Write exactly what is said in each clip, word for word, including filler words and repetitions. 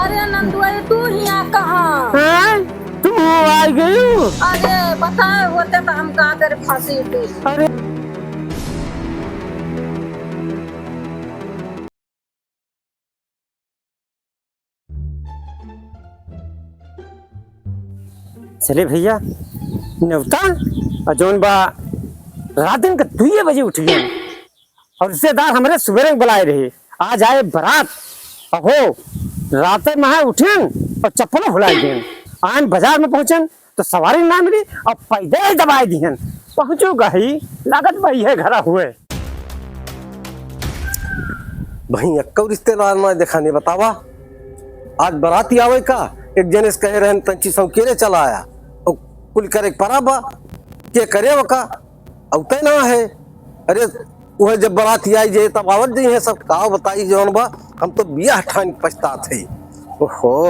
अरे नंदुआ, तू हियाँ कहाँ? हैं? तू आ गयू? अरे बताए होते तो हम का करे फंसी थी। अरे चले भइया, नेवता और जौन बा रात दिन के दुइये बजे उठ गए और रिश्तेदार हमरे सुबेरे में बुलाए रहे, आज आए बारात। अहो, रात में है उठेन और चप्पलो भुलाए गए। आन बाजार में पहुँचेन तो सवारी ना मिली और पैदल ही दबाए दिहन। पहुँचो गही, लागत बा इहे घरा हुए। भाई, एक्को रिश्तेदार ना देखा नहीं, बतावा। आज बाराती आवे का, एक जने से कहे रहन, तंची सौकेरे चला आया। और कुल करे के परा बा, के करे ओका, अउते ना है। अरे, वह जब बाराती आई जाए, तब आवत जाई है सब। का बताई जौन बा, हम तो बियाह ठान के पछतात है। ओहो,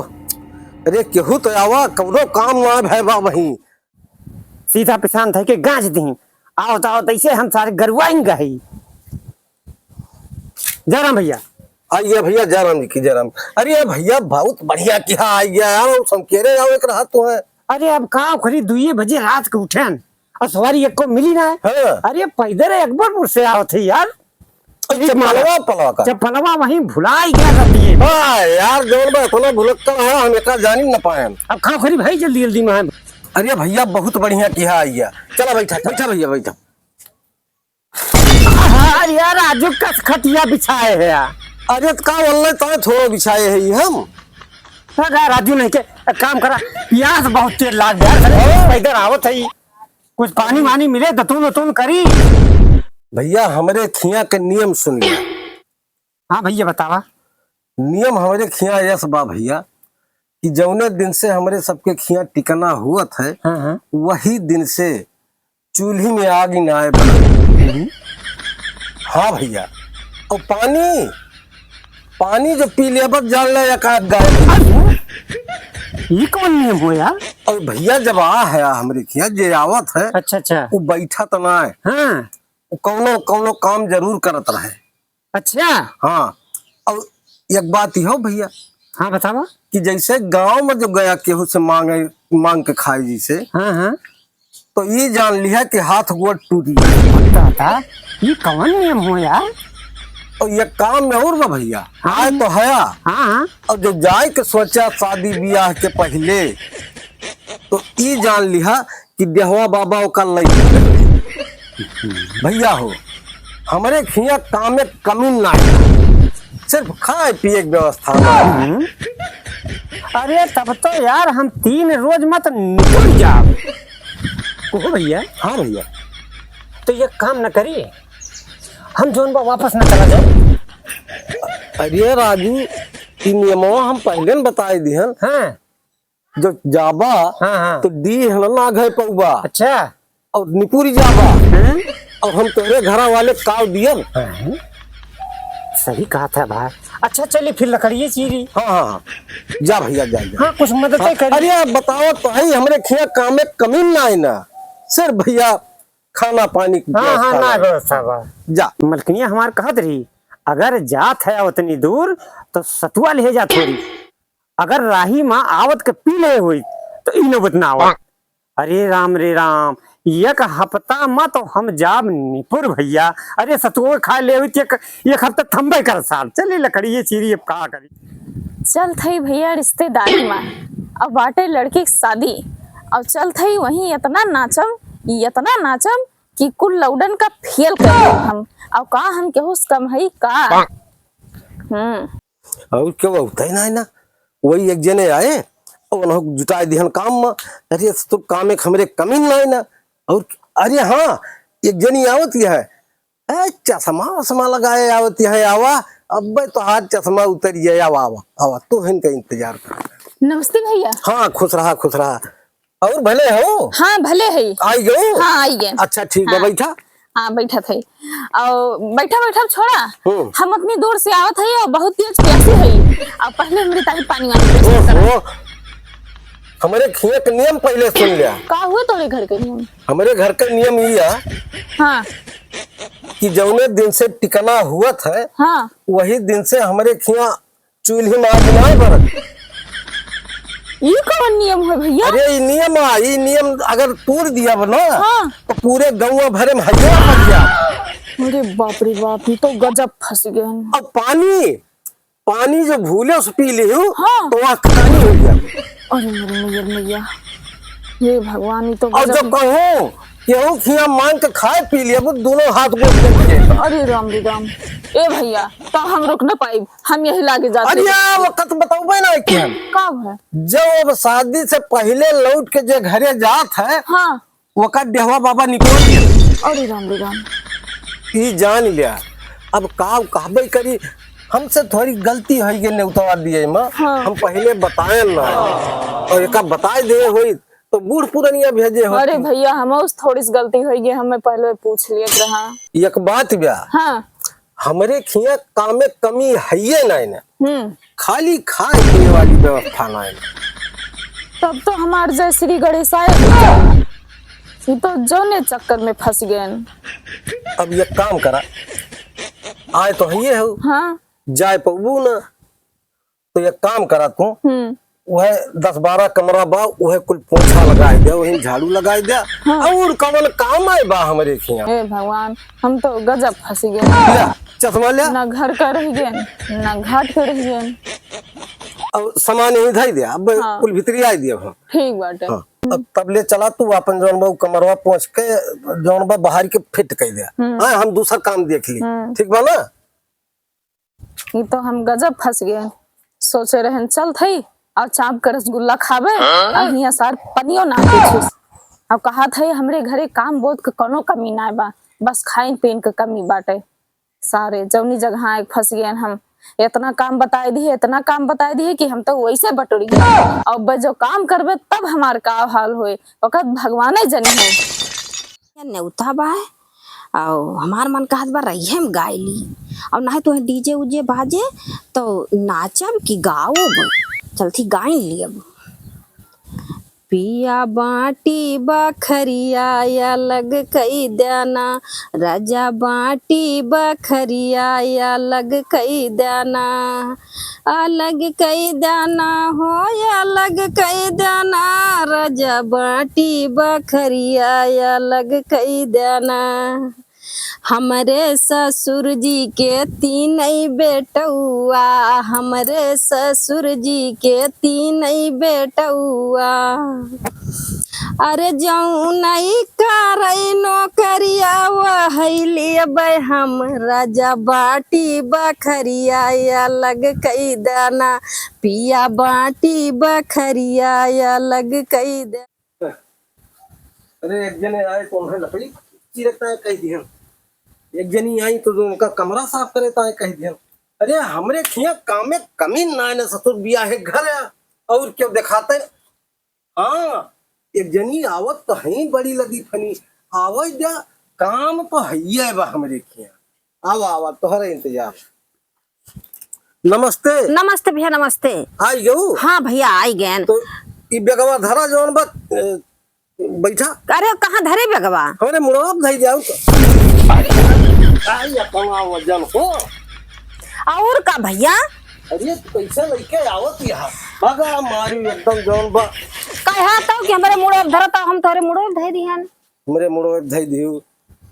अरे, केहू तो आवा, कौनो काम ना भय बा वहीं। सीधा पिसान धइ के गांज दीं। आवत आवत ऐसे हम सारे गरुआइन गही। जय राम भइया। आइए भइया, जय राम जी की जय राम। अरे भइया, बहुत बढ़िया किहा आइए यार, हम संकेरे आओ एक रहा तो है। अरे अब का करी, दुइये बजे रात के उठेन और सवारी एक्को मिली ना है। हाँ। अरे पैदल अकबरपुर से आवत है यार। अच्छा, चप्पलवा, पलवा का? चप्पलवा वहीं भुलाई गया रहती है। हाँ यार, जौन बा इतना भुलक्कड़ है, हम एका जानी न पाएन। अब का करी भाई, जल्दी जल्दी में है। अरे भइया, बहुत बढ़िया किहा आइया। चला बैठा, बैठा भइया, बैठा। अरे यार, राजू कस खटिया बिछाए है यार। अरे त का वल्ले तय थोड़ो बिछाए है ई हम। अरे राजू नहीं के, एक काम करा, प्यास बहुत तेज लाग गया, अरे हाँ। पैदल आवत है ई। कुछ पानी वानी मिले, दतून उतून करी। भइया, हमरे खिया के नियम सुन लिया। हाँ भइया, बतावा। नियम हमरे खिया यस बा भइया कि जौने दिन से हमरे सबके खिया टिकना हुअत है, हाँ, हाँ। वही दिन से चूल्ही में आग ही ना आए बा। हम्म। हाँ भइया, और पानी, पानी जो पी लेबत जान ले एक आध गाय। अरे, ये कौन नियम हो यार? और भइया जब आ है हमरे खिया जे आवत है, अच्छा, अच्छा। वो बैठत ना है। हाँ। वो कौनो, कौनो काम जरूर करत रहे। अच्छा। हाँ, और एक बात इहो भइया। हाँ, बतावा। कि जैसे गाँव में जो गया केहू से मांगे, मांग के खाए जैसे, हाँ, हाँ। तो ई जान लिहा कि हाथ गोड़ टूट गया। बता था, ई कवन नियम हो यार? और ये काम में और बा भइया, हाँ। आए तो हया। हाँ, हाँ। और जो जाए के सोचा शादी बियाह के पहिले, तो ई जान लिहा कि देहवा बाबा ओकर लई। भइया हो, हमरे खिया कामे कमी नाही, सिर्फ खाए पिए के व्यवस्था बा। हम्म। अरे तब तो यार हम तीन रोज मत निकल जाब। ओहो भइया। हाँ भइया। तो ये काम न करी, हम जौन बा वापस न चला जाए। अरे राजू, ई नियमवा हम पहिले न बताए दिहन। हाँ। जो जाबा, हाँ, हाँ। तो डीह न लागे पउबा। अच्छा। और निपुरी जाबा। हाँ? और हम तोहरे घरा वाले काव दियन। हाँ? सही कहा था भाई। अच्छा, चली फिर लकड़िए चीरी। हाँ, हाँ, हाँ। जा भइया, जा, जा। हाँ, कुछ मदद हाँ, करी। अरे, आप बताओ तो है, हमरे खिया काम में कमी ना है ना। सिर्फ भइया, खाना पानी की हाँ, हाँ, व्यवस्था ना बा। व्यवस्था बा। जा। मलकिनिया हमार कहत रही, अगर जात है उतनी दूर, तो सतुआ ले जा थोड़ी। अगर राही मा आवत के पी ले होई, तो ई नौबत ना आवत। अरे राम रे राम, एक हफ्ता मा तो हम जाब निपुर भइया। अरे सतुओ खा ले होई, एक, एक हफ्ता थम्बे कर साहब। चली लकड़िए चीरी, अब का करी। चलत हई भइया रिश्तेदारी मा, अब बाटे लड़की के शादी, अब चलत हई वहीं एतना नाचब, एतना नाचब कि कुल लौडन का फेल कर देब हम। अब का हम केहू से कम हई का? हम्म। और केहू अउते ना है ना, वही एक जने आए और उन्हों जुटाए दिहन काम मा। अरे तो काम एक हमरे कमी ना है ना। और अरे हाँ, एक जनी आवत ही है, ए, चश्मा वश्मा लगाए आवत है, आवा, अब्बे तो हाथ चश्मा उतर जाए, आवा, आवा, आवा, तो इनका इंतजार कर। नमस्ते भइया। हाँ, खुश रहा, खुश रहा। और भले हो? हाँ, भले है। आई गयो? हाँ, आई गए। अच्छा, ठीक बा, हाँ। बैठा। हाँ, बैठत है। और बैठा, बैठा, छोड़ा। हम्म। हम उतनी दूर से आवत है और बहुत तेज प्यासी है। और पहले हमरी ताई पानी वानी व्यवस्था करा। ओहो, हमरे खिया के नियम पहले सुन लिया। का हुए तोरे घर के नियम? हमरे घर के नियम ई है हाँ। कि जौने दिन से टिकना हुअत है, हाँ। वही दिन से हमरे खिया चूल्ही में आग ना बरत। ई कवन नियम है भैया? अरे, ई नियम आ, ई नियम अगर तोड़ दिया बा ना, हाँ। तो पूरे गौवा भरे में हइया फंस जा। अरे बाप रे बाप, ई तो गजब फंस गए हम। अब पानी, पानी जो भूले से पी लिहू, हाँ। तो वहाँ खानी हो गया। अरे मेरे मैया, मैया, हे भगवान, ई तो और गजब। जब कहूँ केहू खिया मांग के खाए पी लिया, वो दोनों हाथ गोड़ के दिए। अरे राम रे राम, ए भैया, तो हम रुक न पाइब, हम यही लागे जाते अरे हैं। यार, वक्त बताऊबे ना कि हम। का है? जब अब शादी से पहिले लौट के जे घरे जात है, हाँ। ओका डेहवा बाबा निकोल दिया। अरे राम रे राम। ई जान लिया, अब का कहबे करी, हमसे थोड़ी गलती होई गई नेउतवा दिए में, हाँ। हम पहिले बताए ना, और एका बताए दे होई, तो बूढ़ पुरनिया भेजे होती। अरे भैया, हम उस थोड़ी सी गलती होई गई, हमें पहिले पूछ लिया रहा। एक बात बा, हाँ। हमरे खिया कामे कमी हइये नाई ना। हम्म। खाली खाए पिए वाली व्यवस्था नाई ना। तब तो हमार जय श्री गणेशाय हो जाए। ये तो जौने चक्कर में फंस गए। अब ये काम करा, आए तो हइये हो, हाँ। जाए पबू ना। तो एक काम करा तू, हम्म। वह दस बारह कमरा बा, वह कुल पोछा लगाए दे, वही झाड़ू लगाए दे। हाँ। और कवन काम आए बा हमरे खिया? हे भगवान, हम तो गजब फंसी गए। ले, चश्मा ले। ना घर का रह गए, ना घाट का रह गए। और सामान यहीं धई दे, अब हाँ। कुल भीतरी आए दिए हम। ठीक बाटे। हाँ। अब तब ले चला तू अपन जौन बा उ कमरवा पोछ के जौन बा बाहर के फिट कर दे। हम्म। हाँ, हम दूसरा काम देख ली। हम्म। ठीक बा ना? ई तो हम गजब फंस गए। सोचे रहन चल थई और चाप के रसगुल्ला खाबे, हाँ? और हियां सार पनियो ना पूछिस। अब कहा थई हमरे घरे काम बोध के कोनो कमी ना बा, बस खाइन पीन के कमी बाटे। सारे जौनी जगह आए फंस गए हम। इतना काम बताए दिए, इतना काम बताए दिए कि हम तो वैसे बटुर गए। अब जो काम करबे तब हमार का हाल होए, ओकर भगवाने जनी है। नेउता बा, अउ हमार मन कहत बा रहिए हम गाय ली, अउ नाहीं तो डीजे उजे बाजे तो नाचब कि गाओब, चलथी गाइन लियब। पिया बाटी बखरिया अलग कई देना, राजा बाटी बखरिया अलग कई देना। अलग कई देना हो, अलग कई देना, राजा बाटी बखरिया अलग कई देना। हमरे ससुर जी के तीन बेटउआ, हमरे ससुर जी के तीन बेटउआ। अरे जौनई करई नौकरिया वहई लेबै हम, राजा बाटी बखरिया अलग कई देना, पिया बाटी बखरिया अलग कई दे। अरे एक जने आए तो उन्हें लकड़ी चीरता है कह दिहन, एक जनी आई तो जो उनका कमरा साफ करे ताए कह दिहन। अरे हमरे खिया कामे कमी ना है ना ससुर बिया है घर है और क्यों दिखाते हैं? हाँ, एक जनी आवत तो हई बड़ी लदी फनी, आवै द्या, काम तो हइये बा हमरे खिया। आवा, आवा, तोहरे इंतजार। नमस्ते। नमस्ते भैया, नमस्ते। आई गऊ? हाँ भैया, आई गएन। तो ई बेगवा धरा जौन बा, ए, बैठा। अरे, कहाँ धरे बेगवा? हमरे मुड़वा पे धई द्या, और का? आई अपना वजन हो। और का भैया? अरे, तू कैसे लइके आवत यहाँ? भागा मारी एकदम जौन बा। कहा तो कि हमरे मुड़वा पे धरा, तो हम तोहरे मुड़वा पे धई दिहन। हमरे मुड़वा पे धई दिहू।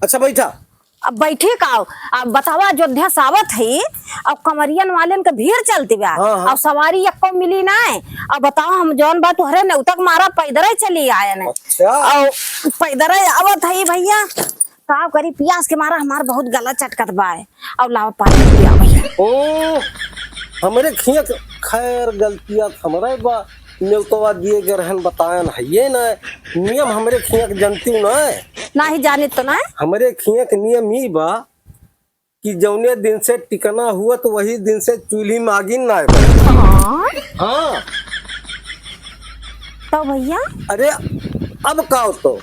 अच्छा, बैठा। अब बैठे का? अब बतावा, अयोध्या से आवत है, अब कमरियन वालेन के भीड़ चलती बा, हाँ, हाँ। अब सवारी एको मिली नाय। अब बतावा, हम जौन बा तोहरे नेउता के मारा पैदरे चली आएन। अच्छा। अब पैदरे आवत है भैया, का करी, पियास के मारा हमार बहुत गला चटकत बा। अब लावा पानी पिया भैया। ओ, हमरे खिया के, खैर, गलतिया त हमरे बा, नेउतवा दिए के रहन बताएन हइये ना, नियम हमरे खिया के जनती ना। नाही जानित तो ना। हमरे खिया के नियम ई बा कि जौने दिन से टिकना हुआ तो वही दिन से चूल्ही में आगिन ना आए। हाँ? हाँ। तो भैया? अरे, अब का हो तो?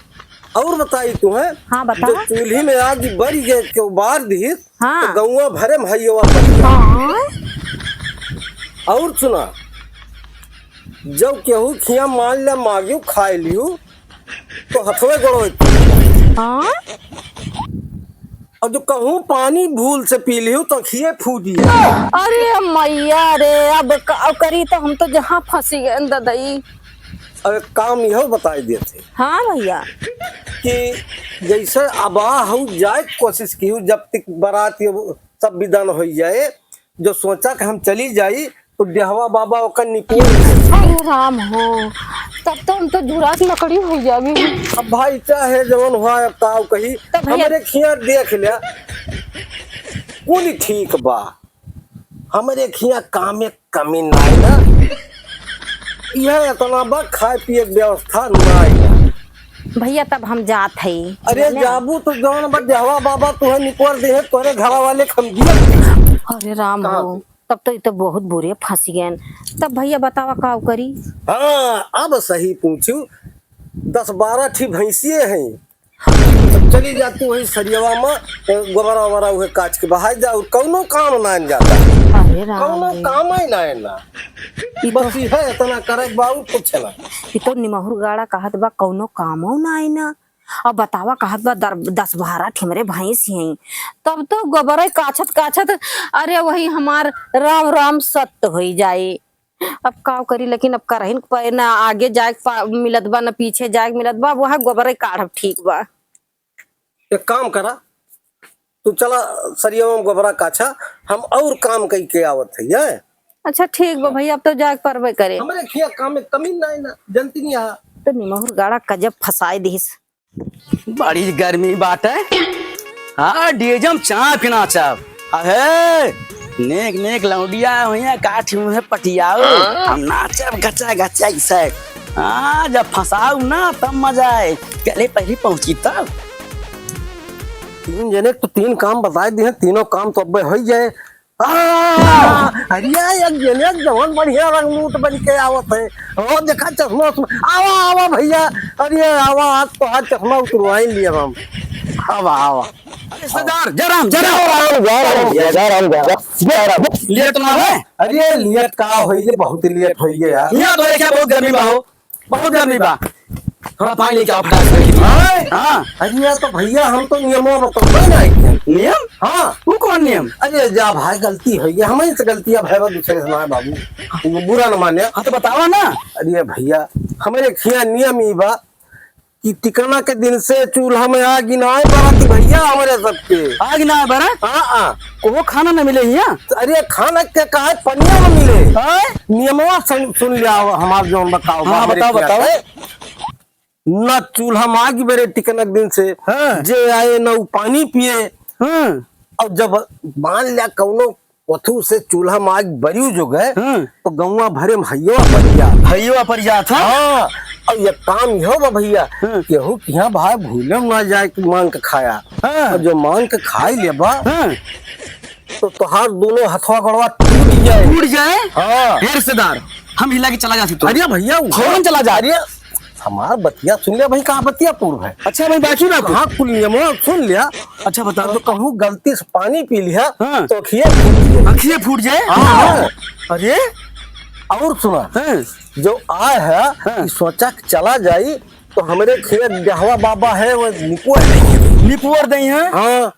और बताई तू है? हाँ, बता। जो चूल्ही में आग बरी गए के उबार दी, हाँ। तो गौवा भरे में हइयवा पड़ गया। हाँ। और सुना, जब केहू खिया मान ले मागियो खाए लियो, तो हथवे गोड़ो हाँ? और जो कहूँ पानी भूल से पी लिहू तो अँखिए फूट जाए। अरे मैया रे, अब का करी, तो हम तो जहाँ फँसी गए ददई। अब एक काम इहो बताई देते। हाँ भैया। कि जैसे अब आ हऊ जाए कोशिश किहू, जब तक बारात ये सब विदा न होइ जाए, जो सोचा कि हम चली जाई, तो डेहवा बाबा ओकर निपोर दे। अरे राम हो, तब तो हम तो जुरास लकड़ी होइ जाबी। अब भाई चाहे जवन हुआ, अब का कही, तब भैया हमरे खिया देख लिया, कुल ठीक बा, हमरे खिया कामे कमी नाई ना, यह इतना बा खाए पिए के व्यवस्था नाई ना। भैया, तब हम जात हई। अरे जाने? जाबू तो जौन बा डेहवा बाबा तुहे निपोर दे है, तोरे घरा वाले के हम दिया। अरे राम कहाँ हो, पे? तब तो, ये तो बहुत बुरे फँसी गए। तब भैया बतावा का करी? हाँ, अब सही पूछू, दस बारह ठी भैंसिए हैं, तब चली जाती वही सरियवा में, ए, गोबरा वोबरा उहे काच के बहाई जा, और कौनो काम ना आन जाता। अरे राम कौनो रे। काम ही ना आन ना। ई तो बस इहे इतना करे के बा, और कुछ ना। ई तो निमहुर गाड़ा कहत बा, कौनो कामो ना आइना। अब बतावा, कहत बा दर-, दस बारह ठे हमरे भैंस हैं, तब तो गोबरे काछत काछत, अरे वही हमार राम राम सत्य होइ जाए। अब का करी, लेकिन अब करहिन के परे, ना आगे जाए के पा-, मिलत बा, ना पीछे जाए के मिलत बा, वह गोबरे काढ़ब ठीक बा। एक काम करा, तू चला सरियवा में गोबरा काछा, हम और काम कई के आवत है, हैं? अच्छा ठीक बा भैया, अब तो जाए के परबे करे। हमरे खिया काम में कमी ना है ना, जनती नहीं है। तो निमहुर गाड़ा गजब फँसाए दिहिस। बड़ी गर्मी बाटे। हाँ, डीजे में चाप के नाचब। अहे, नेक नेक लौंडिया हुइया, काठी मुँहे पटियाओ। हम नाचब गचा गचा इसे। हाँ, जब फँसाऊ ना, तब मजा आए। चले, पहले पहुँची तब। तीन जने तो तीन काम बताए दिए, तीनों काम तो अब्बे होइ जाए। आ, अरे, एक जने जवन बढ़िया रंगमूट बन के आवत है। ओ, देखा चश्मा उश्मा। आवा, आवा भैया। अरे, आवा, आज तो आज चश्मा उतरवाई लिया हम। आवा, आवा। अरे सरदार, जय राम, जय राम। जय राम, जय राम, जय राम, जय राम। लेट ना है? अरे, लेट का होई, ये बहुत लेट होई गया यार। यहाँ तो देखिए, बहुत गर्मी बा हो। बहुत गर्मी बा। थोड़ा पानी लेके आओ फटाक से। हाँ? हाँ। अरे यार, तो भैया, हम तो नियमवा बतौबे ना है। नियम? हाँ। वो कौन नियम? अरे जा भाई, गलती होइ गया, हमहीं से गलतियाँ भय बा, दूसरे से ना बाबू, वो बुरा न माने। हाँ, तो बतावा ना। अरे भैया, हमरे खिया नियम ई बा कि टिकना के दिन से चूल्हा में आग ही ना आए बरत भैया, हमरे सबके। आग ना आए बरत? हाँ, हाँ। कोहो खाना न मिले हिया? अरे खाना के कहा, पनिया न मिले। हाँ? नियमवा सुन, सुन लिया हमार जौन बताओ, हाँ, हमरे बताओ, खिया बताओ। के। न चूल्हा में आग बरे टिकनक दिन से, हाँ। जे आए न उ पानी पिए। हाँ। और जब मान लिया कौनो पथू से चूल्हा में आग बरियो जो गए, हाँ। तो गौवा भरे में हइयो पर जा। हइयो पर जात है? हाँ। और ये काम इहो बा भैया, हाँ। केहू किहाँ भाई भूले में ना जाए कि मांग के खाया। हाँ। और जो मांग के खाई लेबा, हाँ। तो तोहार दोनों हथवा गोड़वा टूट जाए। टूट जाए? हाँ। हे रिश्तेदार, हम हिला के चला जाती तो। अरे भैया, उ फौरन चला जा। अरे, हमार बतिया सुन ले भाई, कहाँ बतिया पूर्व है? अच्छा भाई, बाकी ना कुछ? हाँ, कुल नियमवा सुन लिया। अच्छा, बताओ। तो कहूँ गलती से पानी पी लिया, हाँ। तो अखिए फूट जाए। अखिए फूट जाए? हाँ, हाँ। अरे? और सुना, हाँ। जो आए है, हाँ। कि सोचा कि चला जाई, तो हमरे खेत डहवा बाबा है, वो निपुअर देंगे। निपुअर देंगे, हाँ? हाँ।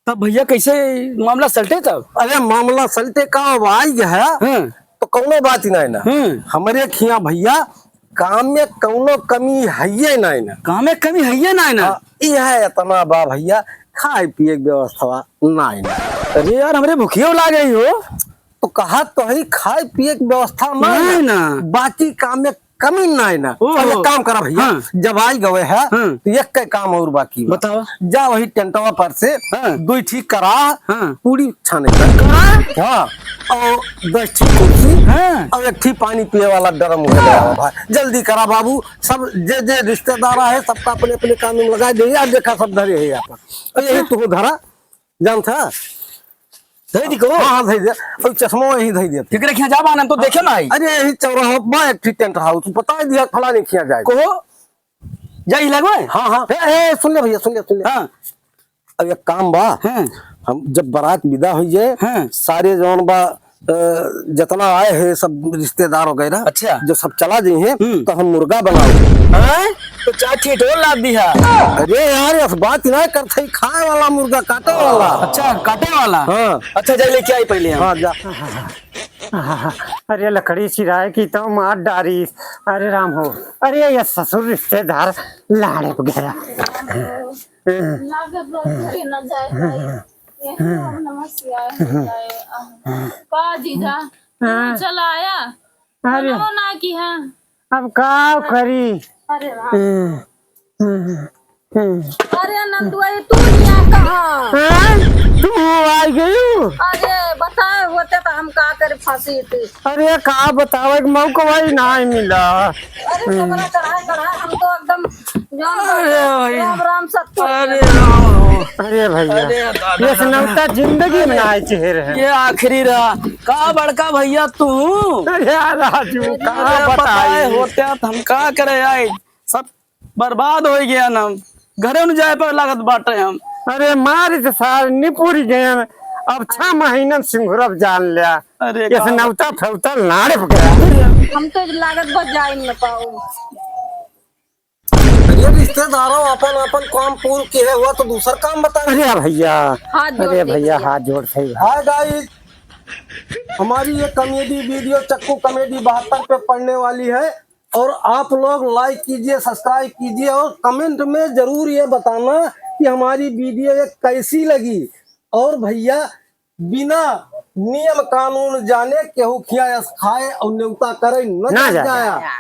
तब भैया कैसे मामला सलटे तब? अरे मामला सलटे का, अब आई है, हाँ। तो कौनो बात ही नहीं ना। हाँ। हमरे खिया भैया काम में कौनो कमी हइये नहीं ना। काम में कमी हइये नहीं ना। हाँ, ई है इतना बा भैया, खाए पिए के व्यवस्था नहीं ना। अरे यार, हमरे भुखियो लाग रही हो। तो कहा तो ही खाए पिए के व्यवस्था नहीं नहीं ना। ना। बाकी काम में कमी नाई ना। ओहो। अब एक काम करा भैया, हाँ। जब आई गवे है, हाँ। तो एक के काम और बाकी बा। बताओ। जा वही टेंटवा पर से हाँ। दुई ठीक करा, हाँ। पूरी छाने का। करा? हाँ। और दस ठीक कुर्सी, हाँ। और एक ठीक पानी पिए वाला ड्रम हो गया भाई। जल्दी करा बाबू, सब जे जे रिश्तेदार है, सबका अपने अपने काम में लगा दे। यार देखा सब धरे है यहाँ पर। और यही तू धरा। जानत ह? धई दी को? हाँ, हाँ, धई दे। अब चश्मा यही धई दे। केकरे खिया जाबा ना, हम तो देखे ना आई। अरे, यही चौराहा बा एक ठी टेंट हाउस, बता दिया, फलाने खिया जाए। को? जाई लगवे? हाँ, हाँ। ए, ए, सुन ले भैया, सुन ले, सुन ले। हाँ। अब एक काम बा, हाँ। हम जब बारात विदा होइ जाए, हाँ। सारे जौन बा, अ, जितना आए हैं सब रिश्तेदार वगैरह, अच्छा। जो सब चला जाइए, हम्म। तो हम मुर्गा बनाओ। हाँ? तो चार ठेठ और लाद दिहा। अरे यार, इस बात ना करते ही, खाए वाला मुर्गा, काटे वाला। अच्छा, काटे वाला। हाँ। अच्छा, जाए लेके आई पहले हम। हाँ, जा। अरे लकड़ी चिराए की तो मार डारी। अरे राम हो। अरे ये ससुर रिश्तेदार लाड़े वगैरह। लागत बा घरे न जाए पाई। ये ओम नमः शिवाय हो जाए। का जीजा? हाँ। चला आया? अरे। मनो ना कि हाँ। अब का करी? अरे राम। हम्म, हम्म, हम्म। अरे नंदुआ, ये तू हियाँ कहाँ? हाँ? तू आ गयू? अरे बताए होते तो हम का करे फंसी थी। अरे का बतावे, एक मौका भाई ना मिला। अरे कमरा चढ़ाए, चढ़ाए, हम तो एकदम जान अरे भाई। राम, राम सत्य। अरे राम। अरे भैया, अरे दादा, ये दादा। सुनौता जिंदगी में अरे, ना आए चेहरे हैं। ये आखिरी रहा। का बड़का भैया तू? अरे राजू, का अरे बताए बताई? होते तो हम का करे आए? सब बर्बाद हो गया ना, घरे न जाए पर लागत बाटे हम। अरे मार तो सार निपुरी गए। अब छह महीनन सिंघुरब जान लिया। अरे ये का सुनौता फौता लाड़ पकड़ा। हम तो लागत बा जाए न पाऊ। अरे रिश्तेदारों, अपन अपन काम पूर किहे हुआ तो दूसर काम बताए। अरे भैया, हाथ जोड़ अरे के भैया, भैया। हाथ जोड़ से ही। हाय गाइस, हमारी ये कॉमेडी वीडियो चक्कू कॉमेडी बहत्तर पे पड़ने वाली है और आप लोग लाइक कीजिए, सब्सक्राइब कीजिए और कमेंट में जरूर ये बताना कि हमारी वीडियो ये कैसी लगी। और भैया, बिना नियम कानून जाने केहू खिया यस खाए और नेवता करे न ना जाया। जाया।